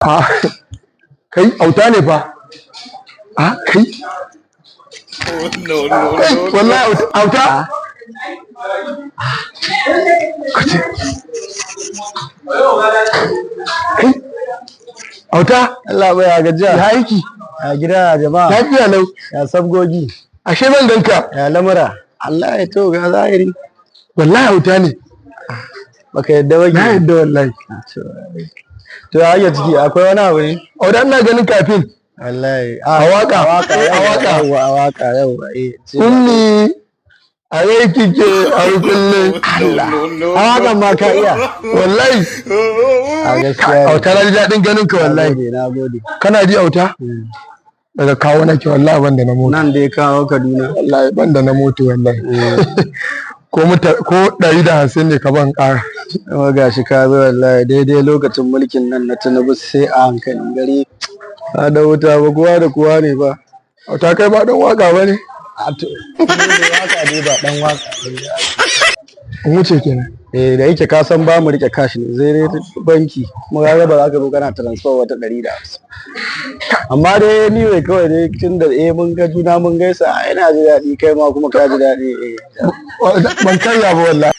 A kai, Auta ne fa. A kai. No, no, Kai, no. wallahi Auta. Kace. Kai. Auta. Allah bai, ya gajiya? Ya aiki? Ya gida, ya jama'a? Lafiya lau. Ya sabgogi? Ashe zan ganka. Ya lamura? Allah ya to ga zahiri. Wallahi Auta ne. Baka yadda ba? Na yadda wallahi. To, ya ake ciki? Akwai wani abu ne? Auta, ina ganin kafin. Wallahi. A waka. A waka. A waka. Yawwa, a waka, yawwa, eh. Ummi, a rai kike a kullum. Allah. No, no, A wakan ma ka iya? Wallahi. A gaskiya ne. Auta, na ji daɗin ganin ka wallahi. Nagode, nagode. Kana ji, Auta? Daga kawo nake wallahi, ban da na mota. Nan dai kawo Kaduna? Wallahi ban da na mota wallahi. Ko muta ko 150 ne ka ban ƙara. Kuma gashi ka zo wallahi daidai lokacin mulkin nan na Tinubu, sai a hankali gari. Ba da wuta ba, kowa da kowa ne ba. Auta, kai ba dan waka ba ne? A to, ni ne waka dai, ba dan waka. In wuce kenan. Eh, da yake ka san ba mu rike cash ne, zai dai banki, kuma ka ga ba za ka zo kana transfer wata 150. Amma dai ni wai kawai dai tun da eh mun ga juna mun gaisa, ina ji daɗi, kai ma kuma ka ji daɗi, eh. Ban karya ba wallahi.